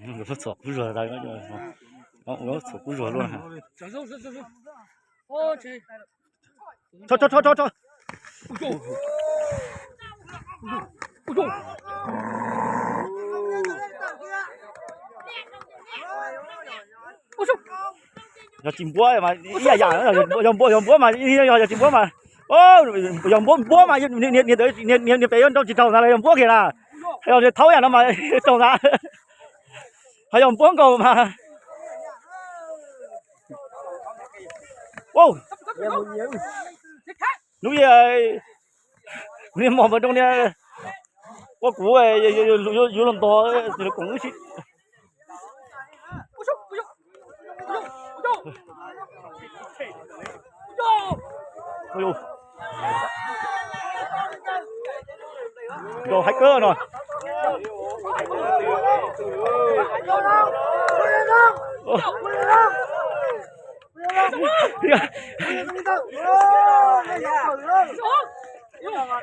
Txhom kub zuag, txhom kub zuag luaj. Tho, tho, tho, tho, tho. Yog tsis npuab mas ib yam yam, yog npuab, yog npuab mas, yog tsis npuab mas, yog npuab npuab mas niag pem yuav nrau tsis raug ntxav los yog npuab kiag na. Yog thaub yam no mas raug ntxav. Ho yog npuab nkaus mas. Hnub niag mos npawg nroo niag ua kuv yuav los ntog koom wb sib. Yog haib kawg no.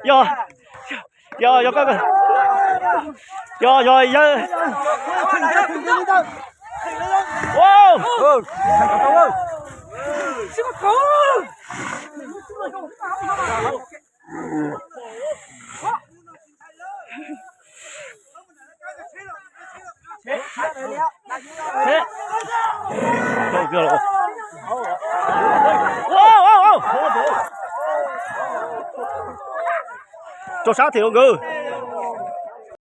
Yog, yog, yog, yog, yog, yawg. Rau sab thiab lauj nkawd.